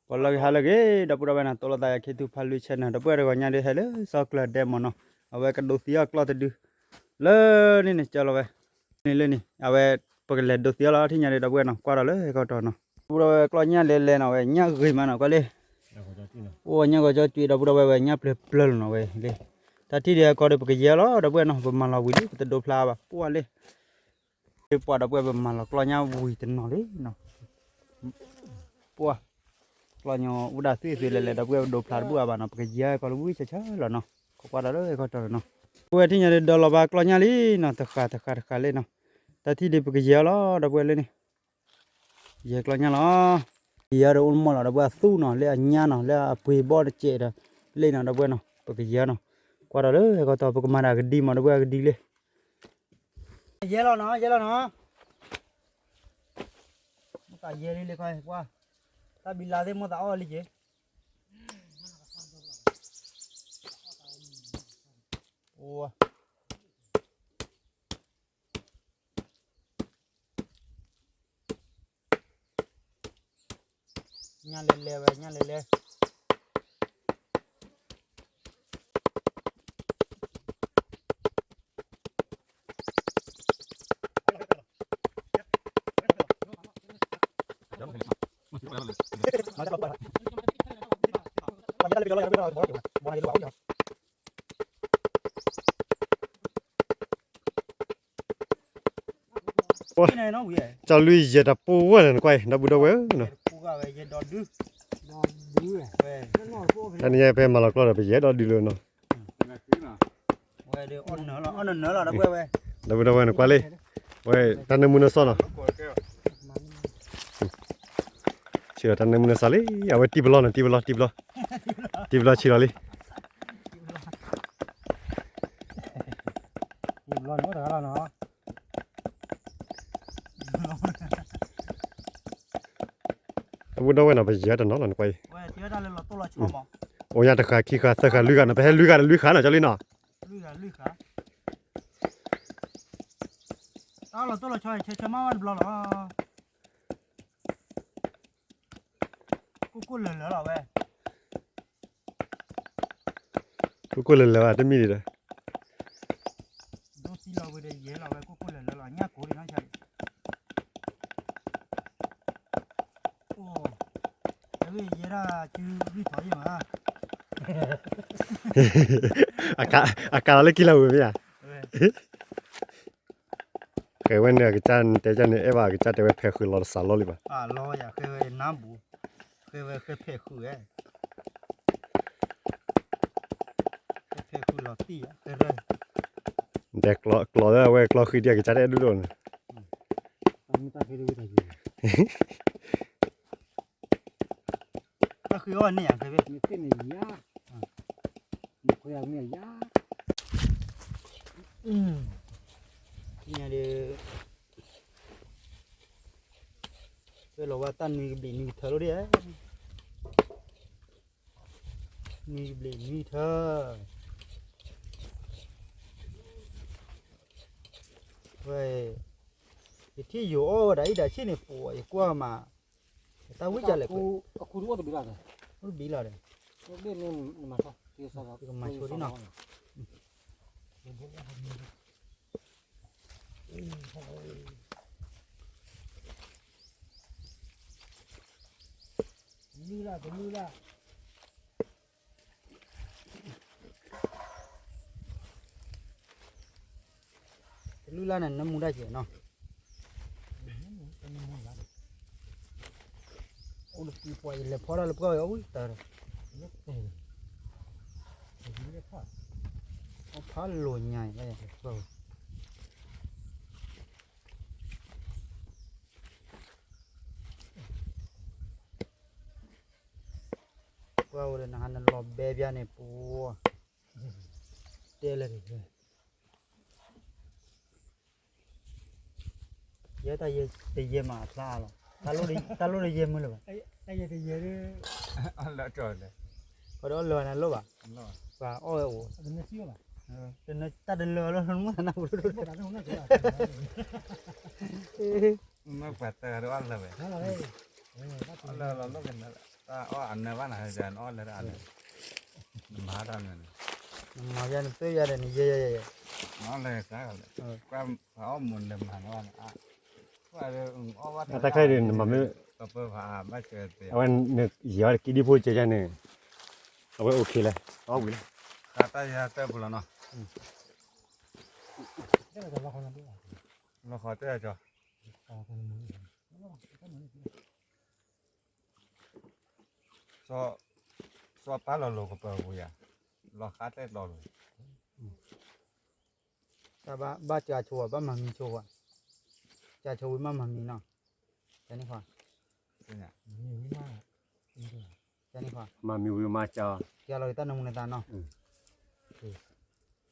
ပှၤလီၤဂ့ၤဟါလၢအဂ့ၤ ဒီပုၢ်ဒီဝဲၢ်နီၤ, တိလီၤသးယၤခ့ထူဖးလွံၢ် channel နီၤ, ဒီပုၢ်ဝဲၢ်တဂီၤညါဒ်ဟဲလၢစီၤကျၢၤဒဲမီၤနီၤ, အဝဲကဒိးသံအီၣ်ကျီၢ်တဒု လၢန့ၣ်န့ၣ် ကၢလီၤဝဲ န့ၣ်လၢန့ၣ် အဝဲ ပကလဲၤဒိးသံအီၣ်လီၤ ထံၣ်ညါဒ်ဒီပုၢ်ဝဲၢ်နီၤ, ကွၢ်ဒီးလၢဟဲခီတီၤနီၤ, ဒီပုၢ်ဒီဝဲၢ်ကျီၢ်ညၣ်လဲၤလဲၤနီၤ, ဝဲညၣ်ဂ့ၤမးနီၤ, ကွၢ်လၢ အိၣ်ညၣ်ဂီၤကၠီကွံာ် ဒီပုၢ်ဒီဝဲၢ်ဝဲညၣ်ပျၢၤပျၢၤလီၤနီၤ, ဝဲလၢ တၢ်ထံၣ်ဒ်ဟဲခီဒီး ပကယဲၢ်လီၤ ဒီပုၢ်ဝဲၢ်နီၤ, ပမၤလီၤဝံၤလံ ပတဒိဖျါဘၣ် ပှၢ်လၢ ပှၢ်ဒီပုၢ်ဝဲၢ် ပမၤလီၤကျီၢ်ညၣ်ဝံၤတနီၤလံနီၤ, ပှၢ် ကျီၢ်ညၣ်အိၣ်ဒၣ်သွံၣ်သွံၣ်လဲၤလဲၤ ဒီပုၢ်ဝဲၢ် ပဒိဖျါတဘူၣ်အါဘၣ်နီၤ, ပကယဲၢ်ကီးလၢဝံၤဆၢဆၢလီၤနီၤ, ခိးကွၢ်ဒီးလၢဟဲခီတီၤနီၤ, ပုၢ်ဝဲၢ်ထံၣ်ညါဒီး ဒီလီၤဘၣ်ကျီၢ်ညၣ်လံနီၤ, တဃာ်တဃာ်တဃာ်လံနီၤ, တၢ်ထံၣ်ဒ်ပကယဲၢ်လီၤ ဒီပုၢ်ဝဲၢ်လၢန့ၣ် ယဲၢ်ကျီၢ်ညၣ်လီၤ, ယဲၢ်ဒီးအိၣ်မီၢ်လီၤ ဒီပုၢ်ဝဲၢ် သူၣ်နီၤ လၢအညၣ်နီၤ လၢအပှ့ၤဘီၣ်တစဲးဒီး လၢနီၤ ဒီပုၢ်ဝဲၢ်နီၤ ပကယဲၢ်နီၤ, ကွၢ်ဒီးလၢဟဲခီတီၤ ပကမၤဒၣ်ကဒံမး ဒီပုၢ်ဝဲၢ် ကဒံလံ, ယဲၢ်လီၤနီၤ ယဲၢ်လီၤနီၤ, မိၢ်သးယဲၢ်လံလံခီ ကွၢ်, တၢ်ဘံလါသ့ၣ်မိၢ်သးအီၣ်လံက့ၤ ညၣ်လဲၤလဲၤဝဲ ညၣ်လဲၤလဲၤ, ကၠီလွံၢ်ယဲၢ်တၢ်ပူဝဲန့ၣ် နကွၢ်အံၤ ဒီပုၢ်ဒီဝဲၢ်ဧၢနီၤ, တၢ်နံၤညါဖဲမၤလီၤကျီၢ်ဒီး ပယဲၢ်ဒီဒုလၢနီၤ, ဒီပုၢ်ဒီဝဲၢ်နကွၢ်လံ, ဝဲတၢ်နၢမူနစီၣ်နီၤ, ဆံးဒီးတၢ်နၢမူနစီၣ်လံ, အဝဲတံၢ်ပလီၢ်နီၤ တံၢ်ပလီၢ် တံၢ်ပလီၢ်, တံၢ်ပလီၢ်ဆံးလီၤလံ ဒီပုၢ်ဒီဝဲၢ်နီၤ ပယဲၢ်တနီၤလီၤ နကွၢ်အံၤ, အိၣ်ညါတဃာ်ခံဃာ်သၢဃာ်လွံၢ်ဃာ်နီၤ ပဟဲလွံၢ်ဃာ်ဒီးလွံၢ်ဃာ်နီၤ ကၠီလံနီၤ, လွံၢ်ဃာ်လွံၢ်ဃာ်, တၢ်လီၤတိၢ်လီၤဆီ ဆၢဆၢမးဝဲတဘျီလီၤ, ကိၢ်ကိၢ်လၢာ်လၢာ်လီၤဝဲ ကိၢ်ကိၢ်လၢာ်လၢာ်ဘၣ် တမံၤဒံးဒီး ဒိသံလီၤဝဲဒီးယဲၢ်လီၤဝဲ ကိၢ်ကိၢ်လၢာ်လၢာ်လီၤ ညၣ်ကိးဒံးနီၢ်ဆါဒံး, အိၣ်, တဝဲယဲၢ်ဒၣ်စုဂံၢ်ထီၣ်ယဲၢ်မး, အကါလီၤလၢကံလီၤဝဲမ့ၢ်ဧါ, ဃဲဝဲန့ၣ်အကစၢ်တဲကၢ်န့ၣ် အဲၣ်ဘၣ်အကစၢ်တဲဝဲဖဲးဃုာ်လီၤတစးလီၢ်လံဘၣ်, အလီၤယၤ ဃဲဝဲနါဘူး, ဃဲဝဲဃဲဖဲးဃုာ်ဧါ ဖဲးဃုာ်လီၤတံၢ်ဧါ တဲကျီလၢအဝဲကျီဃံဒံးအကစၢ်တအဲၣ်ဒိၣ်ဒိၣ်န့ၣ်, တၢ်ဃံအီၣ်န့ၣ်ယၤ ညါဒီး ဝဲလီၤဝဲတၢ်နွံကဘျံးနွံကထၢလီၤဒ်, နွံကဘျံးနွံကထၢ, ဝဲ, ယထံၣ်ယိၤအီၣ်ဝဲဒၣ်အံၤဒၣ်ဆ့ၣ်န့ၣ် ပှၤယကွၢ်မး, တၢ်ဝံၣ်ကလဲၣ်, အိၣ်တဘံလီၤဒီး, ကမၤဆိဒ်နီၤ, လုၢ်လၢ်တလုၢ်လၢ်, တလုၢ်လၢ်န့ၣ် နမူဒါက့ၤနီၤ, အိၣ်တပံၤပှၤယလဲၤဖီတၢ်လၢပှၢ်ဝဲအဝံၣ်တၢ်ဒီး, ဖးလိာ်ညါအံၤလၢယလဲၤဖီဝဲ ပှၢ်အိၣ်ဒီးနဟါနလီၤဘဲဘျါန့ၣ်ပူၤ, တဲလဲၣ်တဂ့ၤ, ယဲတၢ်ယဲတယဲမးအဖျါအါလီၤ, တၢ်လိၣ်တယဲမုၢ်လၢၤဘၣ်, တၢ်ယဲတယဲဒီး, အလၢာ်လၢာ်နလိၣ်ဘၣ်, ပှၤအီၣ်ဝဲအိၣ်, တၢ်တလၢာ်လၢမုၢ်နၤပူၤ, မ့ၢ်ပှၤတၢ်ဒီးအီၣ်လၢာ်ဝဲ, အလၢာ်လီၤလိၣ်ကနၢၤလၢ တၢ်အီၣ်အနၢဘၣ်နၤ နအီၣ်လၢတၢ်အနၢ, နမၤတၢ်မနုၤန့ၣ်, နမၤယၤနသွဲယၤဒီးနယဲယဲယဲ, နအီၣ်လၢကါ, ကွၢ်အီၣ်မူနမၤနၤဘၣ်န့ၣ်, တၢ်ခဲအံၤဒုး နမၤမ့ၢ်, အဝဲနယဲၤအီၣ်တကံဒံဖိကဲယၤန့ၣ်, အဝဲအိၣ်ခ့လဲၣ်, အီၣ်ဝံၤလီၤ, တၢ်ယဲၤတၢ်ပူၤလီၤနီၤ, လီၤဃီတဲကီ စီၤပၤလီၤလိာ်ကပၢၤပူၤယၤ, လီၤဃးတဲကျီလိာ်, တၢ်ဘၣ်ကၢဆိဝဲ ဘၣ်မၤမံဆိဝဲ, ကၢဆိဝံၤမးမၤမံနီၤ, ကန့ၣ်ဃီ, ကန့ၣ်ဃီ, မၤမံဝံၤမၤကၢ, ကၢလီၤက့ၤတၢ်နၢမူနသးနီၤ,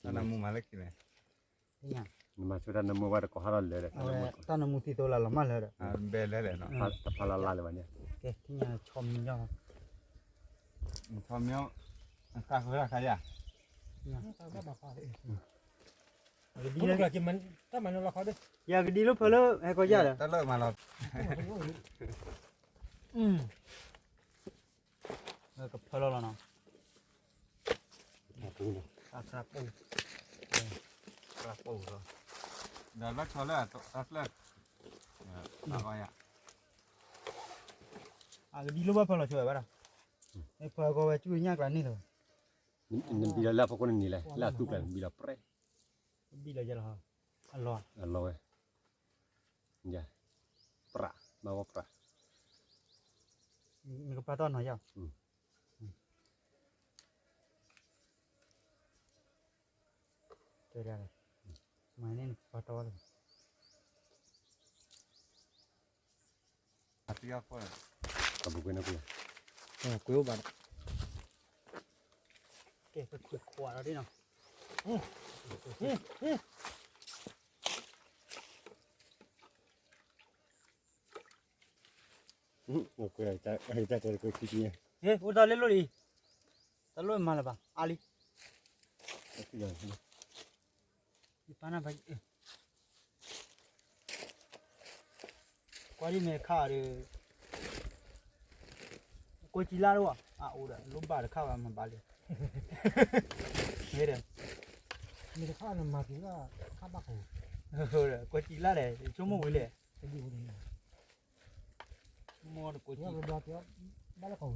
တၢ်နၢမူမၤလၢခံန့ၣ် နမၤဆိတၢ်နၢမူဝဲတကိးဟးထီၣ်လၢာ်ဒီး, တၢ်နၢမူသံသိလၢလီၤမၢ်လၢာ်ဒီး, ဘဲလဲၣ်လဲၣ်နီၤ, တဖးလၢ်လၢ်လၢၤဘၣ်န့ၣ်, ကဲထံၣ်ညါဆီမံၤလီၤ, ဆီမံၤ, ခါဃုရခါယၤ, ယကဒံလၢဖၢလၢဟဲကီၢ်ယၤဒီး, တၢ်လၢမၤလီၤ, ကဖၢလီၤလီၤနီၤ, တၢ်ပြၢပိၢ်, ပြၢပိၢ်လီၤ, ဒီးဘၣ်ဆီလၢတၢ်ဖျၢၣ်, အကဒံလၢ ဘၣ်ဖၢလီၤဆိဝဲဘၣ်ဒီး, ဖၢကီးဝဲ ကၠူၣ်ညၣ်ကျါန့ၣ်လီၤ, နဘံလီၤလၢအဖီခိၣ်န့ၣ်န့ၣ်လဲၣ်, လၢအသူကျါန့ၣ် ဘံလီၤပြဲ, ဘံလီၤယဲလီၤ, အလီၤ, အလီၤဝဲ, ယၤ, ပြး, ဘၣ်ဝဲပြး, နကပာ်တီၢ်နီၤယၤ တဲဒၣ်, မၤန့ၢ်နပာ်တီၢ်လီၤ, အတံၤအီၣ်ဖီၣ်, ကကွ့အိၣ်ဘၣ်ဒီး, ကဲ ကခွဲးခွးဒီးဒ်နီၤ, အိၣ်တၢ်လၢလိၣ်လံ, တၢ်လိၣ်မၤလၢၤဘၣ် အါလံ, ယပာ်နၢ်ဘၣ်, ကွၢ်ဒ်မဲာ်ခါဒီး, ကွၢ်ကံလၢ်တဝဲ, အအိၣ်ဒီး လိၣ်ဘၣ်တခါဘၣ်မၤဘၣ်လံ, မ့ၢ်ဒီး, မ့ၢ်တခါနမၤက့ၤလၢ, ခါဘၣ်ကဝီၤ, ကွၢ်ကံလၢ်ဒီး ဆိကမိၣ်ဝံၤလဲၣ်, ဆိကမိၣ်တကွၢ်ကံ, ဘၣ်လၢကဝီၤ, ဘၣ်ကဝီၤ,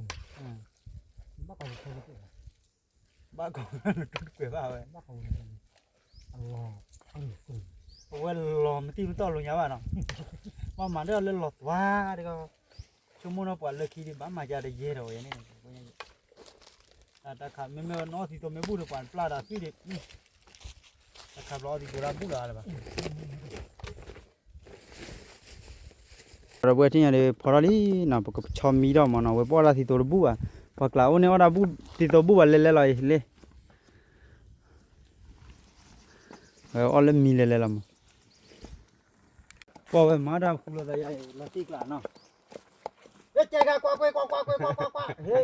ဘၣ်ကဝီၤနတူၢ်တကွဲးဘၣ်ဝဲ, အဝဲလီၤမတံၢ်မတီၢ်လိာ်ညါဘၣ်နီၤ, ဘၣ်မၤဒၣ်လၢလီၤသွါတဂီၤ, ဆိကမိၣ်နီၤပှၤလၢခံဒံး ဘၣ်မၤယၤတယဲၢ်ဒီးဝဲန့ၣ်, တၢ်ခးမ့မ့ၢ်နအီၣ်သံသိမ့ၢ်ဘူၣ်ဒီး ပှၤပျၢ်တၢ်သွံၣ်ဒံး, တၢ်ခးဘျီအီၣ်သံသိတၢ်ဘူၣ်လီၤလၢၤဘၣ် ဒီပုၢ်ဝဲၢ်ထံၣ်ညါဒီး ဖီထီၣ်လံနီၤ, ပကဆီမံထီၣ်မးနီၤ, ဝဲပအီၣ်တၢ်သံသိတဘူၣ်ဘၣ်, ပှၤကျးအိၣ်န့ၣ်အီၣ်တၢ်ဘူၣ်သံသိဘူၣ်ဘၣ်လဲၤလဲၤလီၤအံၤလံ, ဝဲအီၣ်လၢမံလဲၤလဲၤလီၤမး, ပှၤဝဲမၤတၢ်ဃူလိာ်သးယၤအံၤ လီၤတံၢ်ကျးနီၤ, ဟဲကဲကကွၢ်ကွၢ်ကွၢ်ကွၢ်ကွၢ်ကွၢ်ကွၢ်, ဟဲ,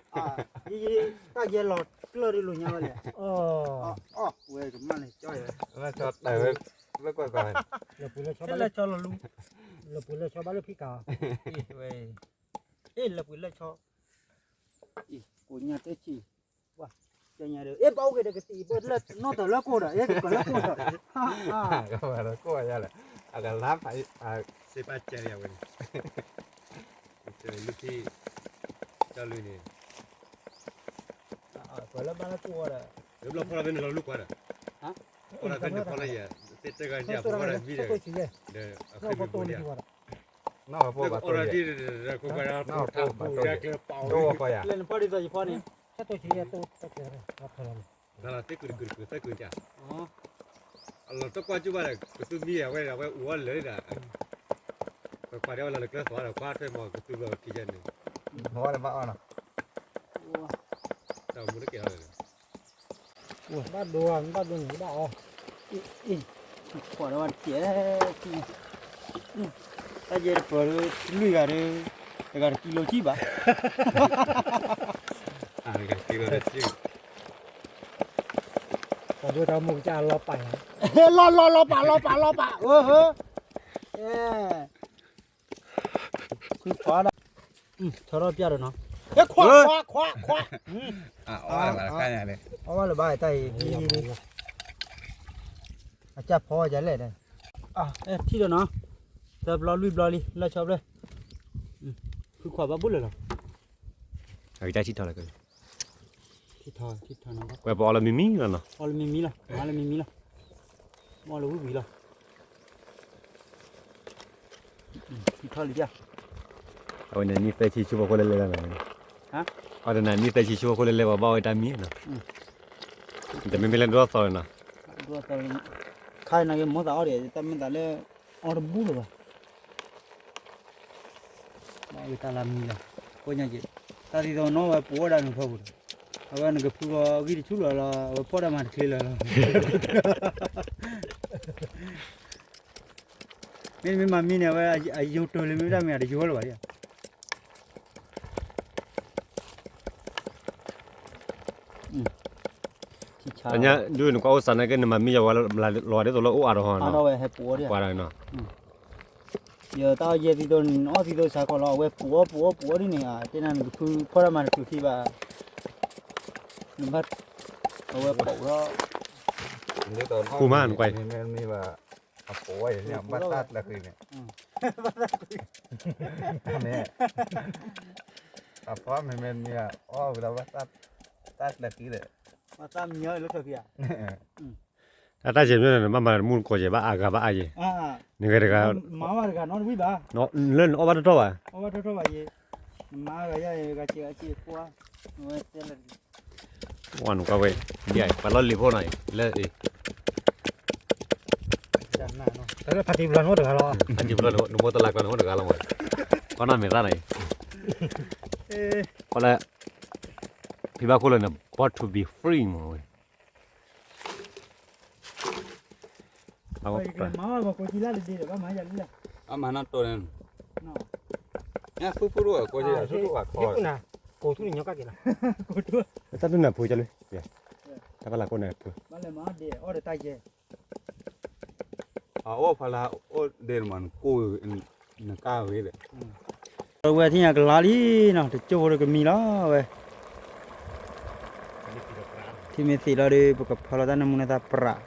တၢ်ယဲလီၤကျၢၢ်ဒ်လိာ်ညါဝဲလဲၣ်, အီၣ်ဝဲကမၣ်န့ၣ် ကၠီယဲ, လၢကွၢ်ကွၢ်, လၢပှ့ၤလၢဆီဘၣ်လၢဖံကၤ, လၢပှ့ၤလၢဆီ, အ့ၣ်လၢပှ့ၤလၢဆီ, ကိးညါတဲဆံး, ဝါ, ကညါဒီး အ့ၣ်ပအိၣ်က့ၤဒီးကသံၣ်ဘၢလၢနီၢ်တၢၤလၢကိၢ်ဒီး အ့ၣ်ကပၢၤလၢကိၢ်ဒီး, ကပၢၤလၢကိၢ်ယၤလဲၣ်, အကလါဖး, စ့ပာ်ကဲယၤဝဲန့ၣ်, လၢခံ, ကၢ်လွံၢ်န့ၣ် ပှၤလၢဘၣ်လၢကိၢ်ဝဲဒီး, လၢဘျီဖီလာ်ဖဲန့ၣ်လီၤလူကွၢ်ဒီး, ဖီလာ်ဖဲန့ၣ်ဖီလာ်ယဲ, တဲတဂၤယဲ, ဖီလာ်မံဒီး, ဒီးအဃိမံၤဘိယဲ, နီၢ်ဝဲဖိဘၣ်တိၢ်ယဲ, နီၢ်ဝဲဖိဘၣ်တိၢ်ယဲ, လၢနဖီဒ်သိးယဖီန့ၣ်, တၢ်လီၤတဲကုၢ်တကုၢ်တကုၢ်သၢကုၢ်တၢ်, အလီၤတကွၢ်ကၠူဘၣ်ဒီး ကသူမံအဝဲဒီး အဝဲအူအီၣ်လၢာ်ဒၣ်, ပပှၤဒဲးဝဲလီၤလၢကျဲသီဒီး ကွၢ်ထွဲမီၤကသူဘျီခံယဲန့ၣ်, ဘၣ်အီၣ်နီၤ, တၢ်မူတကဲအီၤလၢာ်, ဘၣ်ဒိဘၣ်ဒိန့ၣ်ဘၣ်အီၣ်, အ့ၣ်, ကွၢ်ဒီးဝဲတကဲ, တၢ်ယဲတပၢၤဒီး လွံၢ်ဂၤဒီး, တဂၤတကံလိာ်ကံဘၣ်, တဂၤတကံလိာ်ကံ တၢ်ဒိတၢ်မူကစၢ်လီၤပာ်ယၤ, လီၤလီၤလီၤပာ်လီၤပာ်လီၤပာ်, အၢ, ခွံခွါဒီး, ဆီထီၣ်ပျၢ်ဒီးနီၤ, ဟဲခွါခွါခွါခွါ, အီၣ်ဘၣ်လၢၤဘၣ်တၢ်အံၤ, အီၣ်ဘၣ်လၢၤဘၣ်တၢ်အံၤ, အကၢ်ဖီဝဲဒ်လဲၣ်, ထံၣ်ဒီးနီၤ, သၢဘျီလွံၢ်ဘျီလံ လၢဆီဖျၢၣ်, ဃုခွါဘၣ်ဘိၣ်လၢာ်လီၤ, အကတၢၢ်ထံၣ်ထီၣ်လၢၤက့ၤ, ထံၣ်ထီၣ်နီၤ, ဝဲပအီၣ်လၢမံမံလီၤနီၤ, အီၣ်လၢမံမံလီၤ, မၤလၢမံမံလီၤ, မၤလၢဝံၣ်ဝံၣ်လီၤ ထံၣ်ထီၣ်လံ, အဝဲန့ၣ်နံၣ်သၢဆံဆူဖိခိၣ်လဲၣ်လဲၣ်လီၤ, အဝဲန့ၣ်နံၣ်သၢဆံဆူဖိခိၣ်လဲၣ်လဲၣ် ပှၤဘၣ်ဝဲတၢ်မံနီၤ, တမ့ၢ်မ့ၢ်လၢဒိၣ်သီလီၤနီၤ, ခါအံၤန့ၣ်က့ၤမိၣ်သးအီၣ်ဒီး တၢ်မ့ၢ်သးလၢ အီၣ်တဘူၣ်လၢၤဘၣ် ဘၣ်ဝဲတၢ်လၢမံလီၤ, ကိးညါက့ၤ, တၢ်သံသိးနီၣ်ဝဲပူၤဝဲဒၣ်နဖၢပူၤဒီး, အဝဲနကဖုဂီၤဂံၢ်တဆူလီၤလီၤ အဝဲဖီၣ်တၢ်မၤတချ့လၢာ်လီၤ, မ့တမ့ၢ်မၤမံန့ၣ် အဝဲအယိၤတၢၢ်လံ မ့ၢ်တၢ်မ့ၢ်အတယိၤလၢၤဘၣ်ဒ်, တညါဒုးနကွၢ်အိၣ်စးန့ၣ်က့ နမၤမံယဝဲလီၤဒ်သိးလၢအိၣ်အါထီၣ်ဟီနီၤ, ကွၢ်ဒၣ်နီၤ ယတၢ်အီၣ်ယဲၢ်သံသိးန့ၣ် နအီၣ်သံသိးစှၤကီးလီၤ အဝဲပူၤအီၣ်ပူၤအီၣ်ပူၤအီၣ်ဒ်န့ၣ် တဲနၤနကဖုဖီၣ်တၢ်မၤတချုးခံဘၣ်, နဘၣ်, အဝဲပိာ်ထီၣ်, ဃူမးနကွၢ်, မ့မ့ၢ်ဘၣ်, အပိာ်ဝဲအံၤန့ၣ် ဘၣ်တၢ်ကျၢၤဃံန့ၣ်, အဖီမ့မ့ၢ်မ့ၢ်အီၣ်ဝဲဒီးဘၣ်တၢ်ကျၢၤဃံဒီး, ဘၣ်တၢ်မံလၢထၢၣ်ခံဧါ အတၢ်ယဲၢ်မ့ၢ်န့ၣ် ဘၣ်မၤတမူတကိးယဲၢ် ဘၣ်အါဂၤဘၣ်အါယဲၢ်, နဂၤတဂၤ, မၤဘၣ်တဂၤနီတဝံၣ်ဘၣ်, လၢနအီၣ်ဘၣ်တထီၣ်ဘၣ်, အီၣ်ဘၣ်တထီၣ်ဘၣ်ယဲၢ်, မၤဂၤယဲၢ်ဂၤစဲးဂၤစဲးကွၢ်, ဝဲတဲလၢ, ဝဲနကွၢ်ဝဲ, ပှၤလီၢ်လံၤဖိနီၤအံၤ လၢအံၤ, ဖးတံၢ်ဘျီနအိၣ်တဂၤလီၤ, ဖးတံၢ်ဘျီနမိၢ်တလးကျီနအိၣ်တဂၤလီၤမး, ကီနၢ်မဲာ်သၣ်နီၤအံၤ, ကီလၢ, ဖံဘၣ်ခိၣ်လၢန့ၣ် born to be free မးဝဲ အမၤနီၢ်တိၢ်န့ၣ်, ဖုဖုရိၣ်ကိးဆူၣ်ဝဲခီ, တၢ်ဒုးနၢ်ဖိကလၢ, တၢ်ဘၣ်လၢကိးန့ၣ်ဖိ, အအိၣ်ဖးလၢအိၣ်ဒဲးမးနကိၢ်, နကါဝဲဒီး အဝဲထံၣ်ညါကလါလံနီၤ, တကၠိဖိဒီးကမံလီၤဝဲ, ထံမ့ၢ်သံးလီၤဒီး ပကဖၢလီၤတၢ်နၢမူနသးပြး,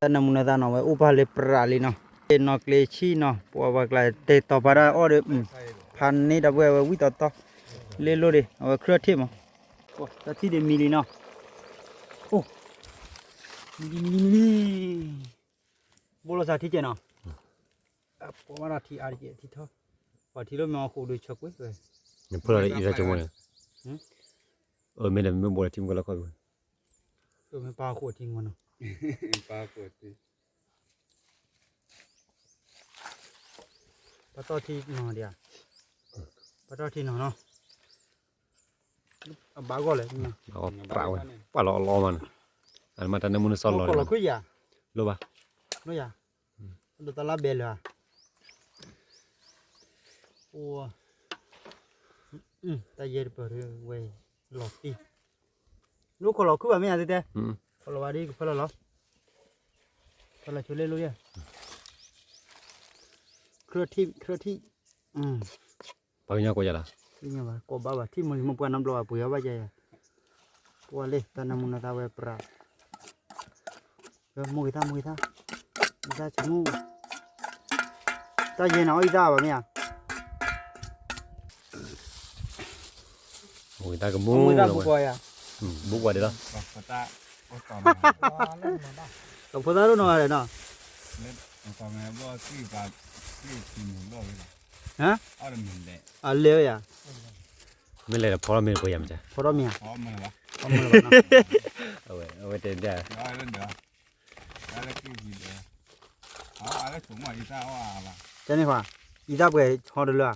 တၢ်နၢမူနသးနီၤ ဝဲအိၣ်ပာ်လၢပြးလံနီၤ, နီၢ်ကျ့ဆံၣ်နီၤ ပှၤပှၤကျါတဲတီၤပာ်တၢ်အီၣ်ဒီး, ဖးန့ၢ်ဒီပုၢ်ဝဲၢ်ဝံၣ်တီတီ, လ့လိၣ်ဒီး အဝဲခရၢၣ်ထံၣ်မး, တၢ်ထံၣ်ဒီးမံလံနီၤ, အိၣ်, မံလံမံလံမံလံ, ဘိလီၤစၢ်ထံကဲနီၤ, ပှၤဘၣ်ဒီးထံအါတကဲထံထီၣ်, ပှၤထံလၢမ့ၢ်အီၣ်ဃိးဒုးဆၢကွံာ်ဝဲ, နဖၢလီၤဒီးအံၤတၢ်ကမိၣ်န့ၣ်, အမ့ၢ်ဒီးမ့ၢ်ဘိလီၤထံမုၢ်ကလီခီၣ်ဒုး, မ့ၢ်ပၢ်ဃိးထံမုၢ်နီၤ, ပၢ်ဃိးထံ ပှၤတီၢ်ထံနီၤဒံးဧါ, ပှၤတီၢ်ထံနီၤနီၤ, အဘၣ်ဂီၢ်လဲၣ်, ပြးဝဲ, ပှၤလီၤအလီမးန့ၣ်, အမ့ၢ်တၢ်နၢမူနသးလီၤ, လိၣ်ဘၣ်, လိၣ်ယၤ, ဒိးတၢ်လၢဘဲလၢၤဧါ, အိ, တၢ်ယဲၢ်တပၢၤဝဲ, လီၤတံၢ်, လိၣ်ခီၣ်လီၤခုၣ်ဘၣ်မ့ၢ်ဧါတဲတဲ, ခီၣ်လီၤဘၣ်ဒ်ကဖၢလီၤလီၤ, ဖၢလီၤဆိလ့လိၣ်ယဲၢ်, ခရၢၣ်ထံၣ် ခရၢၣ်ထံၣ်, ပှၤကညီကိးယၤလီၤ, ကိးဘၣ်ဘၣ် ထံၣ်မိၢ်လံၤမိၢ်ပှၢ်နီတဘျီဘၣ် ပှ့ၤအီၣ်ဘၣ်ယဲၢ်ယၤ, ပှၤလၢတၢ်နၢမူနသးဝဲပြး, မိၢ်ဂ့ၤသၣ် မိၢ်ဂ့ၤသၣ်, ဂ့ၤသၣ်ဆိကမိၣ်, တၢ်ယဲၢ်နၤအီၣ်ဂံၢ်သၣ်ဘၣ်မ့ၢ်ဧါ, မိၢ်ဂ့ၤသၣ်ကမူၣ်, မိၢ်ဂ့ၤသၣ်ဘူးကွၢ်ယၤ, ဘူးကွၢ်ဒံးလီၤ, ကဖိသၣ်ဒိၣ်နီၢ်ဂၤဒဲးနီၤ, အလဲၤဝဲယၤ, မ့ၢ်လဲၤဒီးဖီထီၣ်မ့ၢ်ပှဲၤယၤမ့ၢ်, ဖီထီၣ်မ့ၢ်ဧါ, အဝဲတဲဒၣ်, တၢ်န့ၣ်ခွါ, အံသၣ်ပှဲၤဟီတလၢဧါ, ပှဲၤနီၤ, လၢဆိကမိၣ်နီၤ, ကဲဒီး, ယပှ့ၤအီၣ်ဘၣ်အိၣ်ဘျီ ယဟဲကဲအီၣ်တလ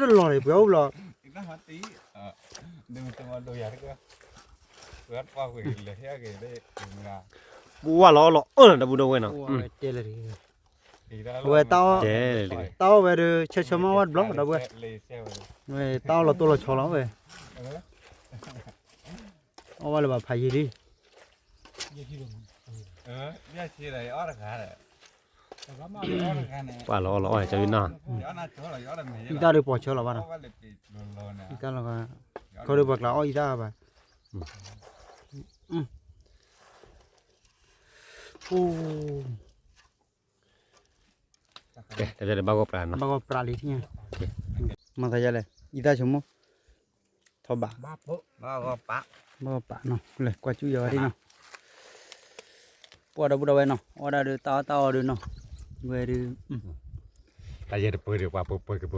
ီၢ်န့ၣ် ပှ့ၤအီၣ်ဘျီ, ပှ့ၤဝဲလီၤအီၣ်လီၤအၢၣ်လီၤတၢ်ဘူၣ်ဒိဝဲနီၤ, တဲလၢၤတဂ့ၤ, ဝဲတၢ်အီၣ်, တၢ်အီၣ်ဝဲဒီး ဆၢဆၢမ့ၢ်ဝဲတဘျီ ဒီပုၢ်ဝဲၢ်, ဝဲတၢ်အီၣ်လီၤတိၢ်လီၤဆီလီၤဝဲ, အီၣ်ဝဲလၢၤဘၣ်ဖးယံာ်လံ, ပှၤလီၤအီၣ်လီၤအီၣ်ကၠီနီၤ, အံသၣ်ဒုးပိာ်ဆၢလီၤဘၣ်နီၤ, အံသၣ်လီၤ, ခီဒီးပှၤကျါအီၣ်အံသၣ်ဘၣ်, ဘၣ်ဂီၢ်ပြးလံ, မၤသးယလဲၣ်, အံသၣ်ဆိကမိၣ်, ထီဘၣ်, ဘၣ်ဂီၢ်ပာ်နီၤ, လဲၤကွၢ်ကၠူၣ်ယၤဝဲဒၣ်နီၤ, ပှၤဒီပုၢ်ဒီဝဲၢ်နီၤ, အီၣ်ဒၣ်ဒီးတၢ်အီၣ်တၢ်အီဒီးနီၤ, ဝဲဒီး တၢ်ယဲၢ်တပၢၢ်ဒီး ပှၤပၢၢ်ပၢၢ်ကပၢၢ်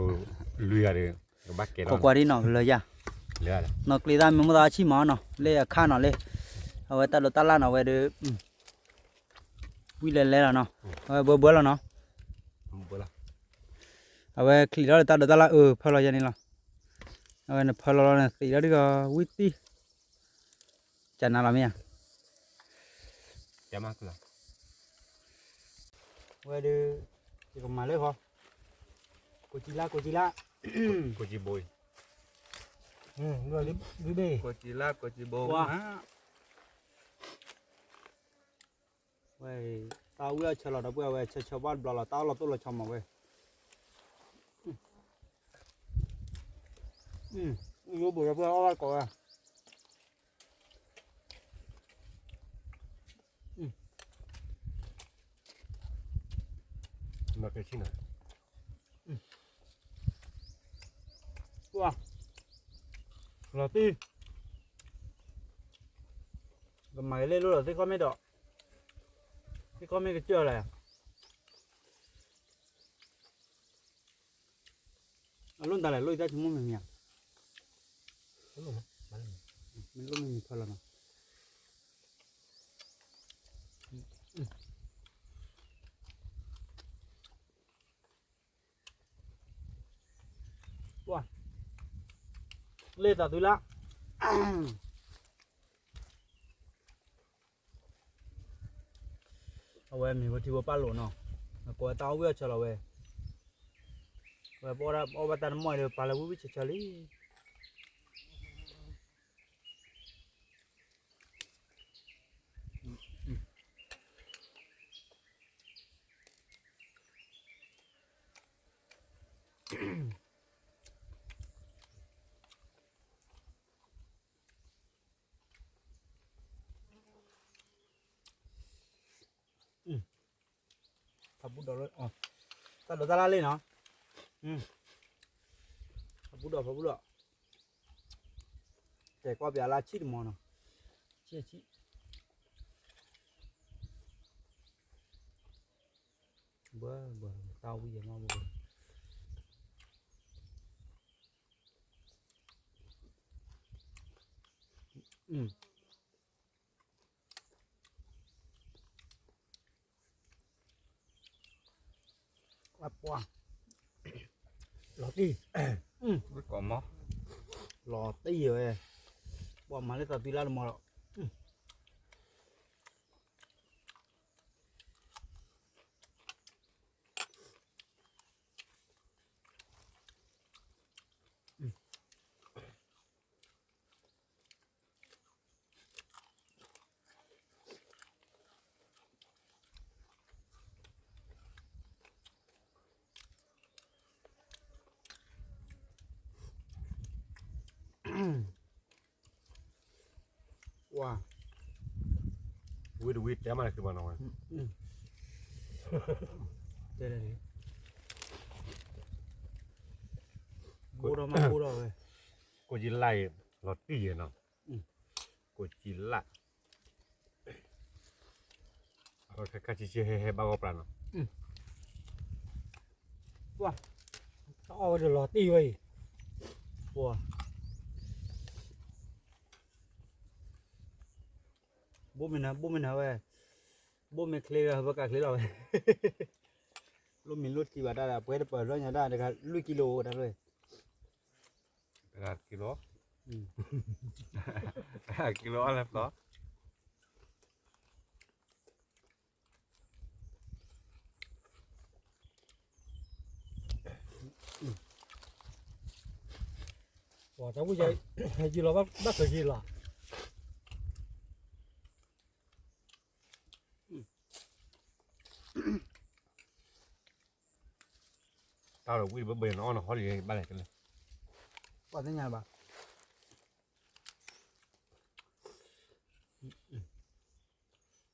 လွံၢ်ဂၤဒီး ကဘၣ်ကဲလီၤ, ကကွၢ်ဒ်နီၤ လၢယၤ, နီၢ်ကျ့သၣ်မ့ၢ်မိၣ်သးဆံၣ်မးနီၤ, လၢအခါနီၤလၢ, အဝဲတၢ်ဒိးတၢ်လၣ်နီၤ ဝဲဒီး, ဝံၤလဲၤလဲၤလီၤနီၤ, အဝဲဘၢဘၢလီၤနီၤ, အဝဲချံးထီၣ်ဒီးတၢ်ဒိးတၢ်လၣ်အၢ ဖၢလီၤယဲန့ၣ်လီၤ, အဝဲနဖၢလီၤလီၤနသံးလီၤဒ်ဂီၤ ဝံၣ်တံၢ် ကနၤလီၤမ့ၢ်ဧါ, ဝဲဒီး, ယကမၤလၢဃီ, ကိးကံလါ ကိးကံလါ, ကိးကံဘိ, ကိးကံလါ ကိးကံဘိ, ဝဲ, တၢ်ဝံၣ်အီၣ်ဆၢလီၤဒီပုၢ်ဝဲၢ် ဆၢဆၢဘၣ်တဘျီလီၤ တၢ်အီၣ်လီၤတိၢ်လီၤဆီမးဝဲ, ယိဘိးဒီပုၢ်ဝဲၢ်အီၣ်ဘၣ်ကိးဝဲ လီၤတံၢ်, ကမၤကလဲၣ်လိၣ်ဒီးသ့ၣ်ခီၣ်မ့ၢ်ဒီး, သ့ၣ်ခီၣ်မ့ၢ်ကစၢၢ်လဲၣ်, အလိၣ်တၢ်လဲၣ် လိၣ်အံသၣ်ဆိကမိၣ်မ့ၢ်မ့ၢ်ဧါ, မ့ၢ်လိၣ်မ့ၢ်မ့ၢ်ဖၢလီၤနီၤ, လ့ၣ်သးသုလၢ် အဝဲမ့ၢ်ဝဲထံဝဲပၢ်လိာ်နီၤ, အကိးဝဲတၢ်အီၣ်ဝံၣ်အီၣ်ဆၢလီၤဝဲ, ဝဲပအီၣ်ဘၣ်တၢ်တမီၢ်ဒီး ပာ်လၢဝံၣ်ဝံၣ်ဆၢဆၢလံ. ဖးဘူၣ်ဒီး, တၢ်ဒိးတၢ်လၣ်လံနီၤ, ဖးဘူၣ်ဒီး ဖးဘူၣ်ဒီး, တဲာ်ကွၢ်ပၠးလၢဆံၣ်တမီၤနီၤ, ဆံၣ်ဆံၣ်, ဘၣ်ဘၣ် တၢ်ဝံၣ်ယဲမးဘၣ်, ပှၤ, လီၤတံၢ်, လီၤတံၢ်ဝဲ, ပှၤမၤလၢသးသံလၢတမီၤလီၤ. ဝါ, ဝံတဝံတဲမးလၢခံဘၣ်နီၤဝဲ, တဲ, ဘိဒီးမးဘိဒီးဝဲ, ကိးကံလါအံၤ လီၤတံၢ်ယဲနီၤ, ကိးကံလါ ခါဆံးဆံးဟဲဟဲဘၣ်ဂီၢ်ပြးနီၤ, ပှၤ, တၢ်အီၣ်ဝဲဒီးလီၤတံၢ်ဝဲအံၤ, ပှၤ, ဘိမ့ၢ်နၤ ဘိမ့ၢ်နၤဝဲ, ဘိမ့ၢ်ချ့ဝဲ ဘၣ်ကးချ့လီၤဝဲ, လိၣ်မ့ၢ်လိၣ်တံၢ်ဘၣ်တၢ်ဒီး ပှဲၤတပၢၢ်လီၤညါတၢ်တခါ လွံၢ်ကံလိတၢ်လီၤ, တဂၤတကံလိ, တဂၤတကံလိအီၣ်လၢသီ တၢ်ဝံၣ်ယဲ ယံၤလီၤဘၣ် ဘၣ်ကယံၤလီၤ. တၢ်လီၤဝံၣ်ဘၣ်ဘၣ်နအီၣ်နဟီလံဘၣ်လဲၣ်ကလဲၣ်. ပှၤသ့ၣ်ညါဘၣ်.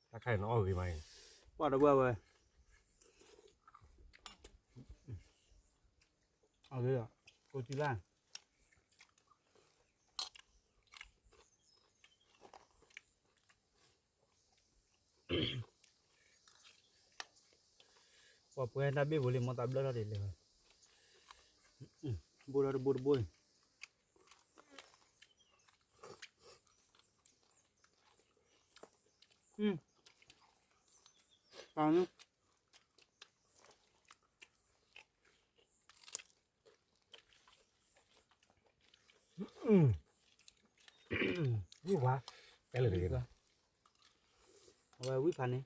တၢ်ခါအံၤနအီၣ်ဂ့ၤမးအံၤ. ပှၤတဘၣ်ဝဲ. အဂ့ၤလီၤ. ကိးတံၢ်လၢ ပှၤပှဲၤတၢ်ဘ့ၣ်ဖိလံ မ့ၢ်သးဘျၢထီၣ်ဒ်လဲၣ်. ဘိၣ်ဒီးတဘိတဘိအံၤ. ပာ်နု ဝံၣ်ဝါ တဲလၢတဂ့ၤ. အဝဲဝံၣ်ဖးန့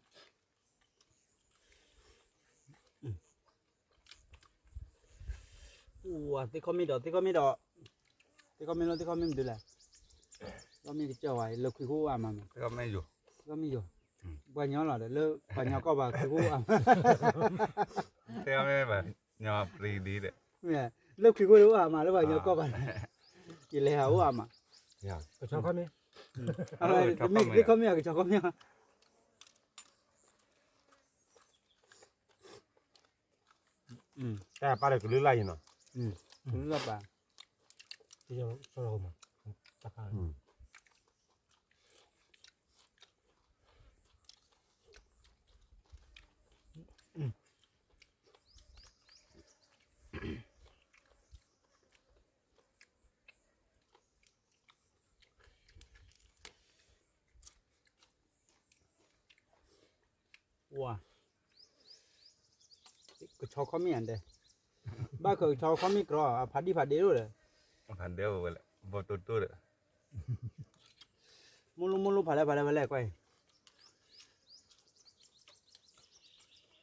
ၣ် ဝါ သ့ၣ်ခီမ့ၣ်ဒီး သ့ၣ်ခီမ့ၣ်ဒီး သ့ၣ်ခီမ့ၣ်လီၤ သ့ၣ်ခီမ့ၣ်မနုၤလဲၣ်. သ့ၣ်ခီမ့ၣ်ကစၢ်ဝဲ လၢခွံခိၣ်အိၣ်အါမးမး. သ့ၣ်ခီမ့ၣ်ယိာ် ပှၤညီလီၤဒီး လၢပှၤညီကီၢ်ဘၣ်ခွံခိၣ်အိၣ်အါမး. သ့ၣ်ခီမ့ၣ်ဘၣ် ညီပျံၤဒ်ဒီး လၢခွံခိၣ်အိၣ်အါမး လၢပှၤညီကီၢ်ဘၣ်န့ၣ် ယလဲၤဟးအိၣ်အါမး. ကဆီခီမ့ၣ် သ့ၣ်ခီမ့ၣ် ကဆီခီမ့ၣ် တၢ်ပာ်လၢကလုာ်လၢ်ယံၤနီၤ, ကလုာ်လၢ်ပာ်, တၢ်ပာ်, ဝါ, ကဆီခီမ့ၣ်အဒဲ, ဘၣ်ကဆီခီမ့ၣ်ကြီ အဖးဒံၣ်ဖးဒ့ဒိၣ်ဒီး, ဖးဒ့ဝဲလဲၣ်, ဘီတိတိဒီး, မိၢ်လိမိၢ်လိဖးလဲၣ်ဖးလဲၣ်ဖးလဲၣ်ကွၢ်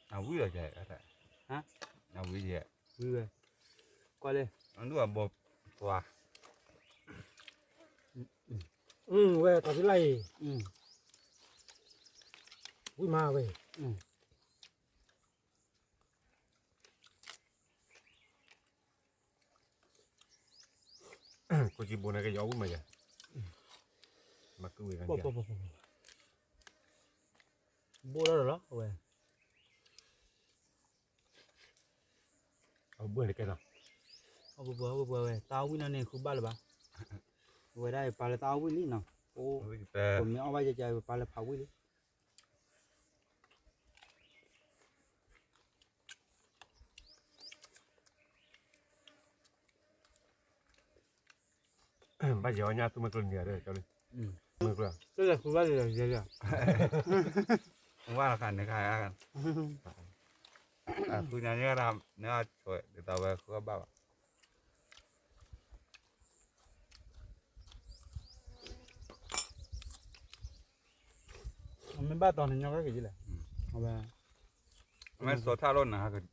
အံၤ, အဝံၣ်လီၤကဲ, အဝံၣ်ယဲ, ဝံၣ်ဝဲ, ကွၢ်လၢ, အဒူၣ်အဘီပှၤ ဝဲတၢ်သံလၢအံၤ, ဝံၣ်မးဝဲ, ကိၣ်စံဘိန့ၣ်ကယီၤဝံၣ်မးယဲ, မၤကုဝဲ, ဘိၣ်ထီၣ်လီၤအဝဲ အဘၢၣ်န့ၣ်ကဲနီၤ, အဘၢၣ်ဘၢၣ်ဝဲ တၢ်အီၣ်ဝံၣ်နီၢ်န့ၣ်ဃုဘၣ်လၢၤဘၣ်, အဝဲဒၣ်ပာ်လၢတၢ်အီၣ်ဝံၣ်လံနီၤ, ပမ့ၢ်အီၣ်ဘၣ်ယဲကဲ ပာ်လၢဖးဝံၣ်လံ. ဘၣ်ယဲၤအီၣ်ညၣ်သူမ့ၢ်ကျိနံၤဧါ, မ့ၢ်ကျိ, တလဲၤဃုဘၣ်လၢၤ, ဝါခါန့ၣ်ခါ, ဃုညါန့ၣ်, န့ၣ်ဆိဒ်သိးဝဲဃုဘၣ်ဘၣ်. အမ့ၢ်ဘၣ်တီၤန့ၣ်ညီကဲက့ၤလဲၣ်, အဝဲ, အမ့ၢ်စီၤထၣ်လိၣ်နၤ, ကၠီ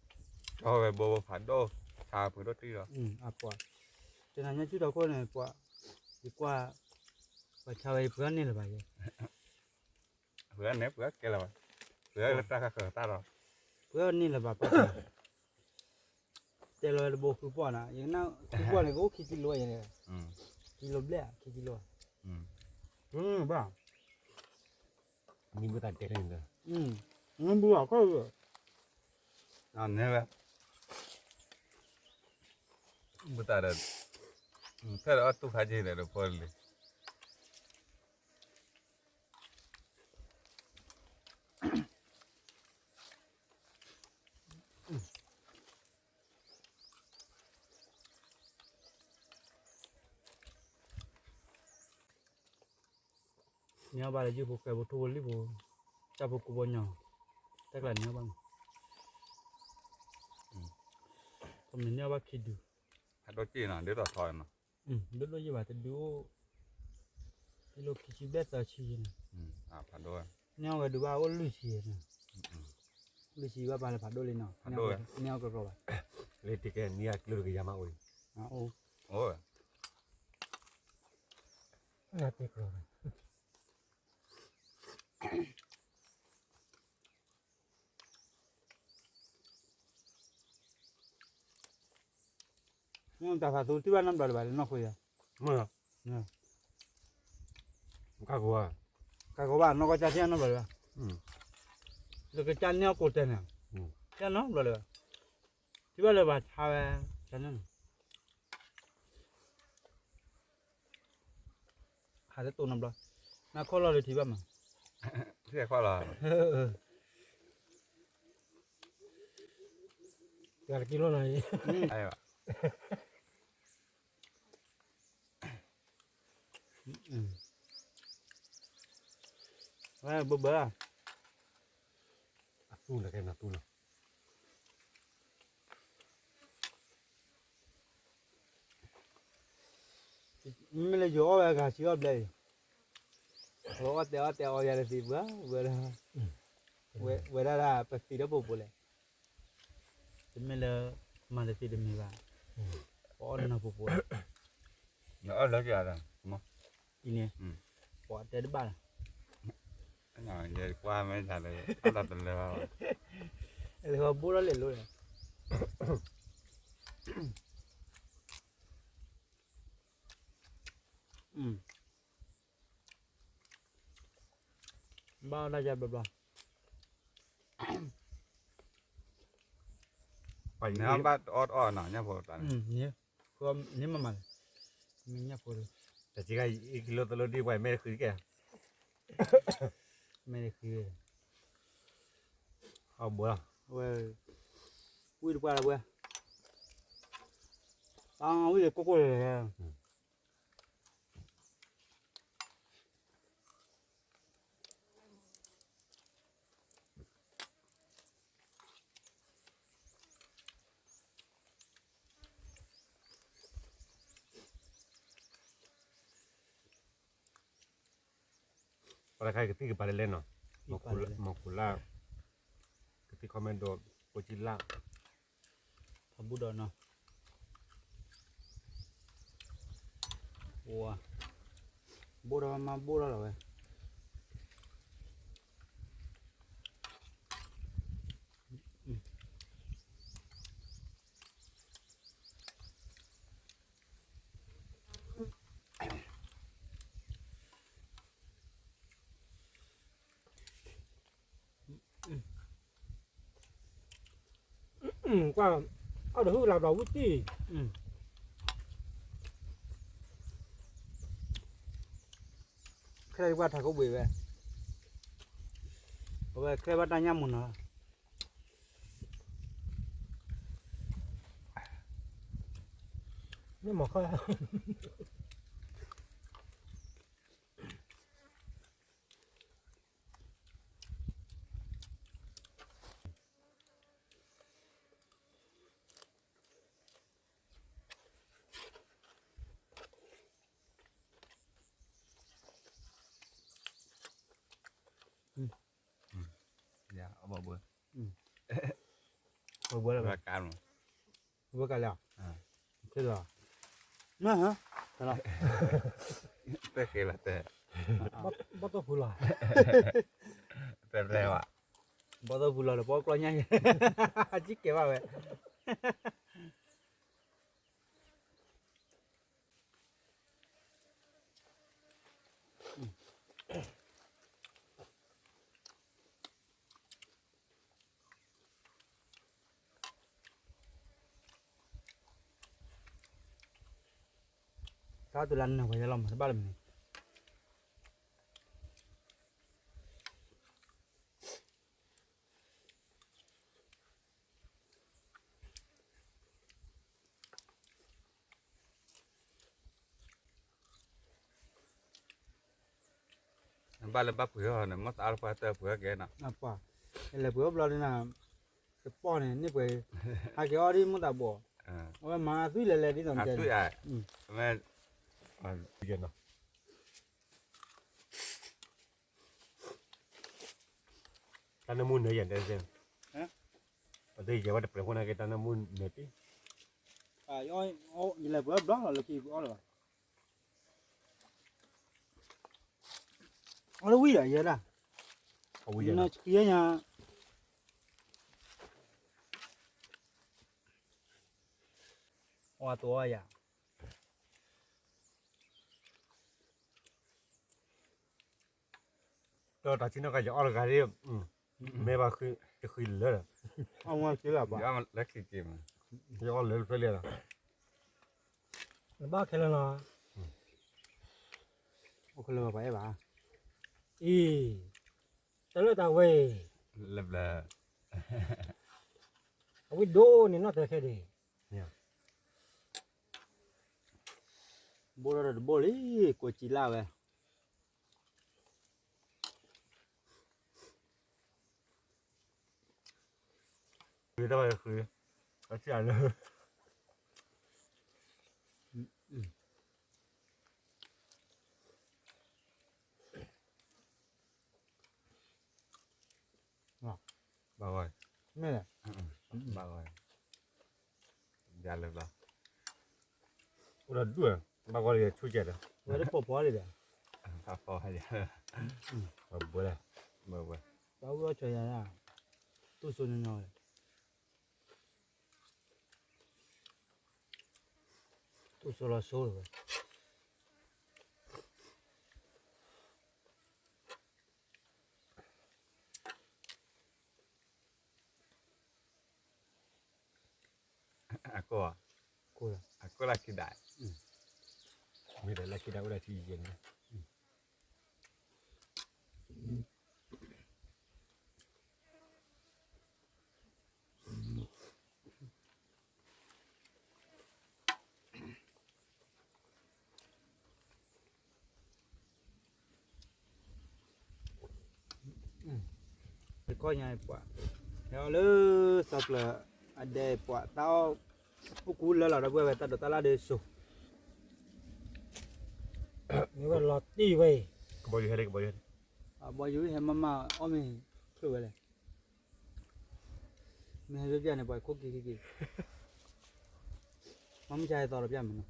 ဝဲဘိဖးဒိၣ်, ဆါပှ့ၤဒိၣ်တံၢ်လီၤ, အပှၤ, တနၤညါဆူထီၣ်ခိၣ်န့ၣ် ပှၤ, ယကွၢ်, ပှၤဆါဝဲယပှ့ၤအီၣ်န့ၢ်လၢၤဘၣ်ယဲ ပှ့ၤန့ၣ် ပှ့ၤကဲလၢၤဘၣ်, ပှ့ၤလၢတၢ်ခးဃၢၤတၢ်ဒီး, ပှ့ၤန့ၢ်လၢၤဘၣ်ပှၤ, တဲလီၤတဘိဃုပှၢ်နၤ, ယကနၣ်ဃုပှၢ်န့ၣ် ကအိၣ်ခံကံလိယဲန့ၣ်, ကံလိဘျဲၣ်, ခံကံလိ, ဘၣ်, မ့ၢ်ဘုသးတဲန့ၣ်, မ့ၢ်ဘုအခီၣ်, န့ၣ်ဝဲ, ဘုသးဒီး, ဖဲဒီးအီၣ်တူၢ်ခါက့ၤဒီးဖိလံ န့ၢ်အီၣ်ဘၣ်လၢယုၢ်ဖိဃဲဖိထိၣ်ဖိလံၣ်ဖိ, တၢ်ဖိကိးဘီညီ, တၢ်ကျါန့ၢ်အီၣ်ဘၣ်မး, ပမ့ၢ်န့ၢ်အီၣ်ဘၣ်ခံဒု, အဒိၣ်က့ၢ်နီၤ ဒ်သိးထီနီၤ, ဒိၣ်ဒိၣ်ယံၣ်ဘၣ်တဒုအိၣ်, ကံလိခံဆံဘျဲၣ်သၢဆံန့ၣ်, န့ၢ်အီၣ်ဝဲဒုဘၣ်အိၣ်လွံၢ်ဆံန့ၣ်, လွံၢ်ဆံဘၣ်ပာ်လၢဖးဒိၣ်လံနီၤ, န့ၢ်အီၣ်ကီကီဘၣ်, လၢတကဲန့ၢ်အကျိတကယၤမးအိၣ်လံ, အိၣ်, နတ့ကျီၤ တၢ်ဖးသူထံၣ်ဘၣ်နီတဘျီလၢၤဘၣ် လၢနီၢ်ခိယၤ, မ့ၢ်, ကၢ်ကီဘၣ်, ကၢ်ကီဘၣ် နီၢ်ကီၢ်ကၢ်ထံၣ်နီတဘျီလၢၤဘၣ်, လၢကစၢ်န့ၢ်အီၣ်ကိးတဲန့ၣ်, ကၢ်နီတဘျီလၢၤဘၣ်, ထံၣ်ဘၣ်လၢၤဘၣ်ဆါဝဲ, ကၢ်န့ၣ် ဟးလၢတိၢ်နီတဘျီ, နခီၣ်လီၤလၢထံဘၣ်မး, ထံခီၣ်လီၤ, တဂၤတကံလိၣ်နီၤ, ဝဲဘၣ်, အသူၣ်လၢကဲနၤသူၣ်လီၤ. မ့မ့ၢ်လၢယိၤအီၣ်ဝဲအဂၤဆံအီၣ်ဘျဲၣ်အံၤ, အီၣ်တဲအီၣ်တဲအီၣ်ယၤတသ့ပှၤ, ဝဲဒၣ်, ဝဲဒၣ်ဒၣ်ပသံဒီးပူၤပူၤလဲၣ်, တမ့ၢ်လၢ, မၤတသ့တမ့ၢ်ဘၣ်, ပအီၣ်နၤပူၤပူၤ, အီၣ်လၢကၤလီၤ, အံၤန့ၣ်, ပှၤတဲတဘၣ်လီၤ, ယကွၢ်မ့ၢ်တၢ်လၢ, အီၣ်တၢ်တလၢဘၣ်, လၢဘိၣ်ထီၣ်လဲၤလိၤလဲၣ်. ဘၣ်အီၣ်တၢ်ယါဘျီဘျီ, ပှၤဘၣ်အီၣ်တအီၣ်နီၤ ညၣ်ဖိတၢ်န့ၣ်, န့ၣ်မးမးလဲၣ်, ညၣ်ဖိ, တၢ်စ့ကၤအံၤကံလိသလိဒ်ပှၤမဲာ်တဃံကဲ, မဲာ်တဃံ, အဘၣ်, ဝဲ, ဝံၣ်တပှၢ်လၢဝဲ, အဝံၣ်ကိၢ်ကိၢ်လဲၣ် ပှၤတခါကသံၣ်ကပၤလဲၣ်လဲၣ်နီၤ, မီၤခိလၢ်, ကသံၣ်ခီမဲဒိး, ဖိဆံလၢ်, ဖးဘူၣ်ဒီးနီၤ, ဘိၣ်ဒီးမၤဘိၣ်ဒီးလီၤဝဲ. ကွၢ်, အီၣ်ဒီးဟုၣ်လၢဘျီဝံၣ်တံၢ်, ခဲအံၤပှၤထးခိၣ်ဘှံးဝဲ, အဝဲခဲဘၣ်တၢ်ညၣ်မူနီၤ, မ့ၢ်မီၤခီ ယၤ, ဘၣ်ဘၣ်, ဘၣ်ဘၣ်လၢၤဘၣ်, ဘၣ်ကလၢၤ, ခဲလၢာ်, တဲဃဲလီၤတဲ, ဘၣ်တိၢ်ဖုလီၤ, တဲဘၣ်, ဘၣ်တိၢ်ဖုလီၤဒီး ပအီၣ်ကျီညၣ်, အစံၣ်ကဲဘၣ်ဝဲ. တၢ်တုၤလၢနၢ်ပှၤယဲလီၤမး တဘၣ်လၢမနုၤ. ဘၣ်လၢဘၣ်ပှ့ၤဟီန့ၣ် မ့ၢ်သးအါတပှၢ်တပှ့ၤဟီကဲနီၤ. ပှၤ, လဲၤပှ့ၤအီၣ်ဘျီဒ်နၤ, တပီၢ်န့ၣ် န့ၢ်ပှဲၤ, ဟးက့ၤအီၣ်ဒ်မ့ၢ်သးဘီၣ်, အဝဲမၤအသွံၣ်လဲၤလဲၤဒ်သိးတဲ, အသွံၣ်, မ့ၢ်, ကဲနီၤ. တၢ်နၢမူနၢယဲၢ်တဲ, အဒ်ယဲၢ်ဝဲတပျဲၤဖိန့ၣ်က့ၤ တၢ်နၢမူနၢတံၢ်, ယလဲၤပှ့ၤဘျီလီၤလၢခံပအီၣ်လၢၤဘၣ်. အီၣ်လၢဝံၤဒီးယဲဒၣ်, အဝံၤယဲဒၣ်, နဆှံညါ, အီၣ်တအီၣ်ယၤ, ဒီးတၢ်ဆံနီၣ်ကါယအီၣ်တဂၤဒ်, မ့ၢ်ဘၣ်ဃု, တဃုလၢာ်ဒီး, အီၣ်မ့ၢ်လၢခံက့ၤမး, ယအီၣ်လၢတဖျၢၣ်လံဒီး, နဘၣ်ခဲလၢာ်လီၤ, အိၣ်ခဲလၢာ်ဘၣ်ပှၤအဲၣ်ဘၣ်, အံၤ, တၢ်လၢတၢ်ဝဲ, လၢဘျၢ, အဝံဒိၣ်န့ၣ်နီၢ်တၢ်ခဲဒံး, ဘိၣ်ထီၣ်ဒီးတဘိၣ်လံ, ကွဲးစံးလၢဝဲ ဃုတၢ်ဘၣ်ဃု, အစံၣ်လၢ, ဘၣ်ဂီၢ်, မ့ၢ်လဲၣ်, ဘၣ်ဂီၢ်, ယၤလၢဘျီ, အိၣ်ဒီးဒူၣ်, ဘၣ်ဂီၢ်လၢယဆူၣ်ကဲးဒီး, ဝဲတဖိးဖီလံဒီး, ဖီဖီ, ဘၣ်ဘှဲ, ဘၣ်ဘှဲ, တၢ်အူအီၣ်ဆၢယၤ, တူၢ်စိနီၤနီၤ, တူၢ်စိလီၤစိဝဲ အကိၢ်, အကိၢ်လၢခံဒၣ်, မ့ၢ်ဒီးလၢခံဒၣ်အိၣ်ဒီးထံယဲၢ်န့ၣ်, တခီညါပှၤ, ဟဲအီၣ်လၢစီၤပျၢၤအဒဲပှၤတၢ်အီၣ်, အိၣ်ကူလၢလီၤဒီပုၢ်ဝဲၢ်တၢ်ဒိးတၢ်လၢ်ဒ်စိၤ, မ့ၢ်ဝဲလီၤတံၢ်ဝဲအံၤ, ကဘီယူၤဟဲ, ကဘီယူၤဟဲ, အဘီယူၤဟဲမးမးအီၣ်မ့ၤ, ချုးဝဲလဲၣ်, မ့ၢ်ဟဲပျၢ်န့ၣ် ပှၤခိၣ်က့ၤက့ၤက့ၤ, မ့ၢ်မ့ၢ်ကဟဲသီဒီးပျၢ်မးနီၤ.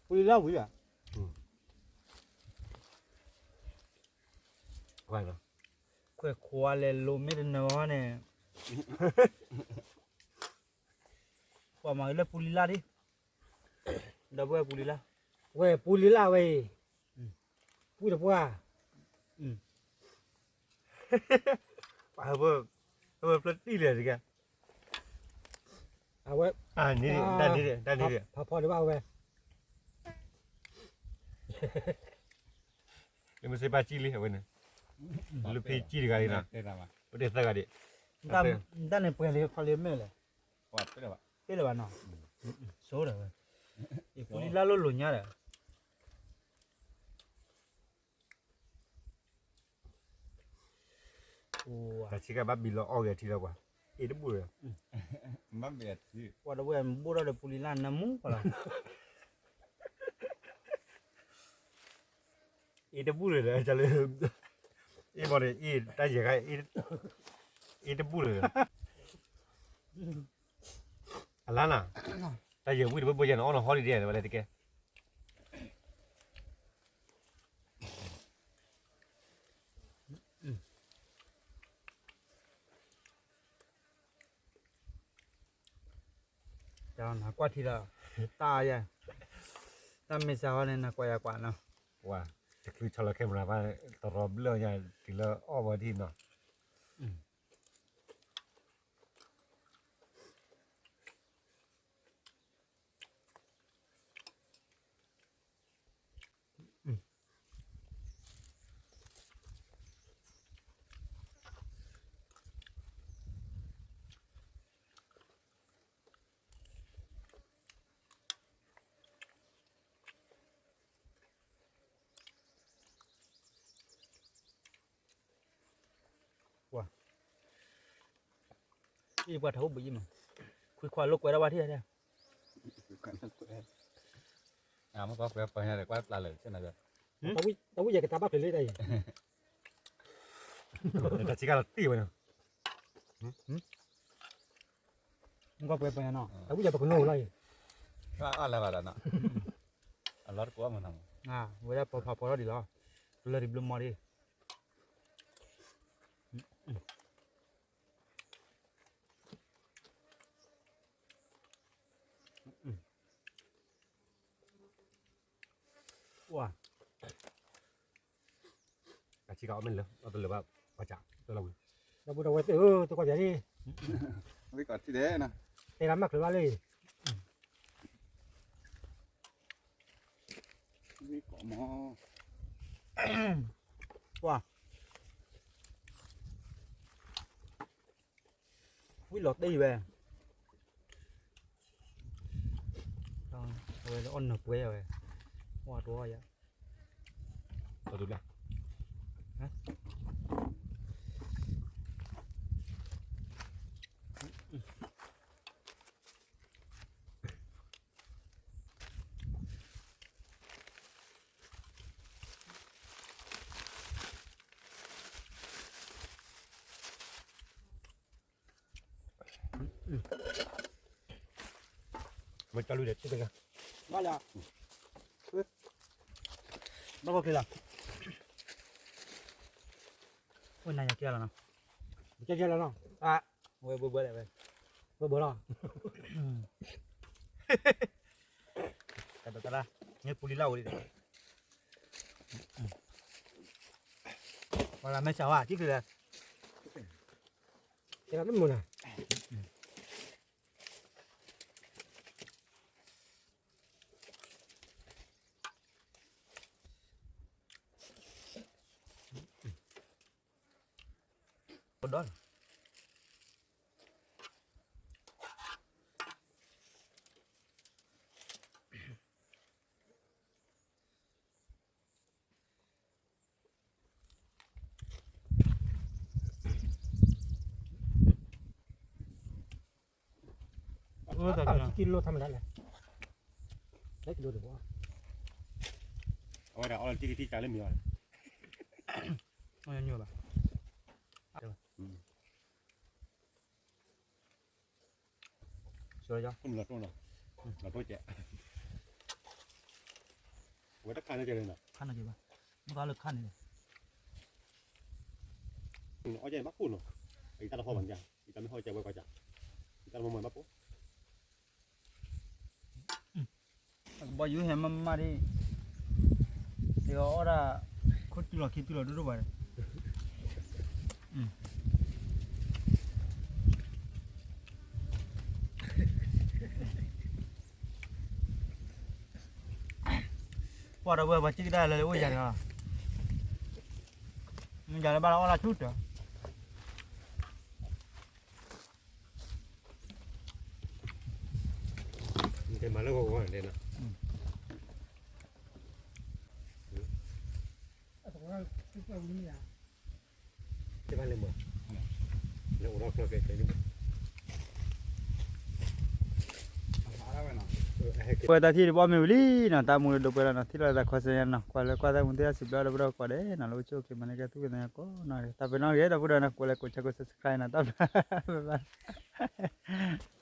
ပူၤလံလၢဝံၤဧါ, ခွဲးခွါလဲၤလိၤမ့ၢ်တနၢၤဟီန့ၣ်, ပှၤမၤက့ၤလၢပူၤလံလၢဒ်, ဒီပုၢ်ဝဲၢ်ပူၤလံလၢ, ဝဲပူၤလံလၢဝဲအံၤ, ပူၤတပှၢ်, ပှၤဟၢဖၢတံၢ်လဲၣ်တက့ၢ်, အဝဲ, တၢ်န့ၣ်, တၢ်န့ၣ်, ဖးဖီဒံးဘၣ်ဝဲ, လၢမ့ၢ်စ့ဘၣ်ကံၣ်လံအဝဲန့ၣ်, လူဖံကံၣ်တဂၤလံနီၤ, ပတဲသၢဂၤဒံး, တၢ်န့ၣ်ပှဲၤလံ ခီလံမ့ၢ်လဲၣ်, တ့ၢ်လၢၤဘၣ်နီၤ, ဆိဒီးဝဲ, ယပူၤလံလၢလိၤလိၤညါဒီး တၢ်ဆံးကဘၣ်ဘံလီၤအီၣ်ဂဲၤထံလီၤပှၤ, အ့ၣ်တဘူၣ်လၢၤ, ပှၤတဝဲၢ်ဘိၣ်ထီၣ်ဒီးပူၤလံလၢနမူပှၤလီၤ, အ့ၣ်တဘူၣ်လၢၤဒီး လၢ, အ့ၣ်ဘီန့ၣ် အ့ၣ်တၢ်ယဲၢ်ခါ, အ့ၣ်တဘူၣ်လၢၤဒီး, အလါနၤ, တၢ်ယဲၢ်ဝံၣ်တဘိဘိယဲၢ်န့ၣ် အီၣ်နီၤဟီလံဒ်လဲၣ်ဝဲလဲၣ်တကဲ တၢ်နကွၢ်ထံလီၤ, တၢ်ယဲ, တၢ်မ့ၢ်စးဟီန့ၣ် နကွၢ်ယၤကွၢ်နီၤ, ဝါ, တချုးဆီလီၤ camera ဘၣ်, တရီဘျၢၣ်ညါ တုၤလၢအီၣ်ဝဲဒ်နီၤ. ပှၤ, အံၤပှၤထးအိၣ်ဘှံးယံၤမး, ခွံခွါလိာ်ကွဲဒၣ်ဝဲထံၣ်, မ့ၢ်ကွၢ်ကွဲပှၤညါဒီးကွၢ်ပျၢ်လၢာ်ဆ့ၣ်နီၤ, တၢ်ဝံၣ်ယဲကတၢ်ဘၣ်ဖျိးလံတၢ်အံၤ, တၢ်ဆံးကလီၤတံၢ်ဝဲနီၤ, မ့ၢ်ကွၢ်ကွဲပှၤညါနီၤ, တၢ်ဝံၣ်ယဲပကနိၣ်လီၤအံၤ, အလၢဘၣ်ဒီးနီၤ, အ လီၤတကိးမးနီၤ, ဝဲဒၣ်ပိာ်ဖးပိာ်ထီၣ်ဒံးလီၤ, ကလၢာ်ဒံးဘျုးမီၤဒံး, ဝါ, အဆံကအီၣ်မ့ၢ်လၢ အတလၢၤဘၣ် ပှၤစး တလီၤဝံၤ, ဒီပုၢ်ဒီဝဲၢ်သ့ၣ်ဧၢ, တကွၢ်ပၠးဒံး, ဝံၤကီးထံၣ်ဒဲးနီၤ, တဲဒၣ်မၤချုးဘၣ်လံ, ဝံၤကီးမီၤ, ဝါ, ဝံၤလီၤတ့ၢ်ဝဲ, အဝဲလၢအီၣ်နၢၤပှဲၤဝဲ, ဝါတဝီယၤ, တဒုလၢ မ့ၢ်ကလူဒီး ဘၣ်လီၤ, ဘၣ်ကီၢ်ချ့လီၤ, အိၣ်နၤယကဲလီၤနီၤ, ကဲကဲလီၤနီၤ, ဝဲဘှဲဘှဲလဲၣ်ဝဲ, ဘှဲဘှဲလီၤ, တၢ်တၢ်တၢ်, မ့ၢ်ပူၤလံလၢ်ဝဲလံ, ပှၤလၢမဲာ်ဆှးဝါ ကံၣ်ဖျၢၣ်လဲၣ်, ကဲလီၤတမုာ်နၤ ပဒီး ကံလိထမဒလဲၣ်, ကံလိတဘၣ်, အဝဲဒၣ်အီလီၤတံၢ်တံၢ်ကၢလၢမံၤအီၤ, အီညိဘၣ်, လီၤတိၢ်နီၤ, လီၤတိၢ်ကဲး, အဝဲတခါန့ၣ်ကဲလၢနီၤ, ခါန့ၣ်ကဲဘၣ်, မ့ၢ်ကလၢခါန့ၣ်, အီကဲဘၣ်ခိၣ်နီၤ, အံၤတၢ်တဟီၣ်ဘၣ်န့ၣ်, အံၤတၢ်မ့ၢ်ဟီၣ်ကဲဝဲကွၢ်ကၢ်, အံၤတၢ်တမ့ၢ်မ့ၢ်ဘၣ်ခိၣ် အကဘီယူၤဟဲမးမးဒ်, ဒ်အီၣ်ဒၣ်, ခိၣ်တုၤလီၤခံတုၤလီၤဒိၣ်ဒိၣ်ဘၣ်ဒီး, ပှၤဒီပုၢ်ဝဲၢ်ပှၤစံၣ်ကဒါလၢအိၣ်ယၤန့ၣ်လီၤ, မ့ၢ်ယၤလၢဘၣ်လၢအီၣ်လၢဆူၣ်တၢ် နကမၤလၢဂီၤဂီၤန့ၣ်နီၤ, တဘၣ်လဲၤမၤ, လဲၤအိးထီၣ်ကျီကဲကဲန့ၣ်, ပှၤတၢ်ထံၣ်တဘီမ့ၢ်ဝံၤလံနီၤ, တၢ်မူဒီးဒိးပှဲၤလီၤနီၤ, ထံၣ်လိာ်သးခီဆၢညါနီၤ, ကွၢ်လၢကွၢ်သးမူသ့ၣ်တၢ်စံးဘျုးဒီပုၢ်ဒီဝဲၢ်ကိးဂၤဒဲးနီၤ, လၢအိၣ်ဆူၣ်အိၣ်ချ့မၤန့ၢ်ကဲသူၣ်က့သးညီကိးနီၢ်ဂၤဒဲး, တၢ်ပ့ၤနီၣ်ဂ့ၤ ဒီပုၢ်ဒီဝဲၢ်နီၤ, ကွဲးလၢကိးဆၢကိး subscribe နီၤ, တၢ်ဘျါဘျါ